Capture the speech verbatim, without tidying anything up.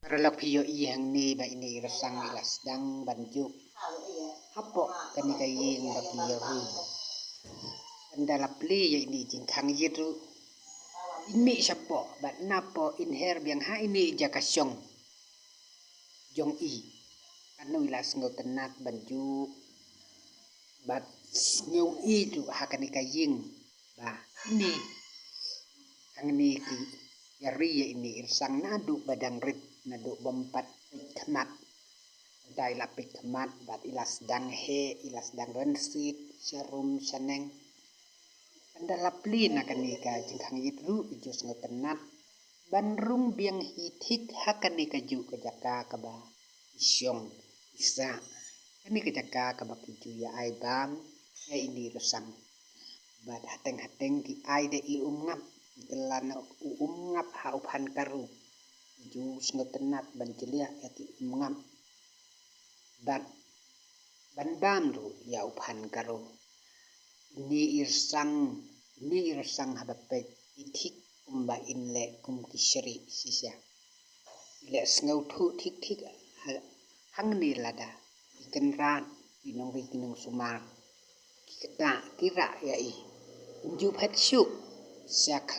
Paralok, phi ïohi hangne ba ine i rysang i la sdang ban juh hapoh kane ka ïing ba ki ïa rung. Ynda la plie ïa ine i jingkhang ïit ruh, in mih shapoh bad napoh in her biang ha ine i jaka shong jong i. Katno i la sngewtynnat ban juh bad sngew i ruh ha kane ka ïing ba ine hangne ki ïa ri ïa ine i rysang naduh ba dang rit, naduh bym pat peit khmat. Ynda i la peit khmat bad i la sdang heh, i la sdang rynsied sharum shaneng. Ynda la plie na kane ka jingkhang ïit ruh, i ju sngewtynnat ban rung biang hi thik ha kane kajuh ka jaka kaba i shong i sah, kane ka jaka kaba ki ju ïa ai bam ïa ine i rysang. Bad hateng hateng ki ai da i umngap, ki kylla na u umngap ha u phan karu. I ju sngewtynnat ban jliah ïa ki umngap bad ban bam ruh ïa u phan karu. Ine i rysang, ine i rysang haba peit i thik kumba in leh kum ki shrieh shisha. I leh sngewthuh thik thik ha, hangne lada i kynrad, ki nongri ki nongsumar, ki ktah ki rah ïa i, un ju phet shuh sha khla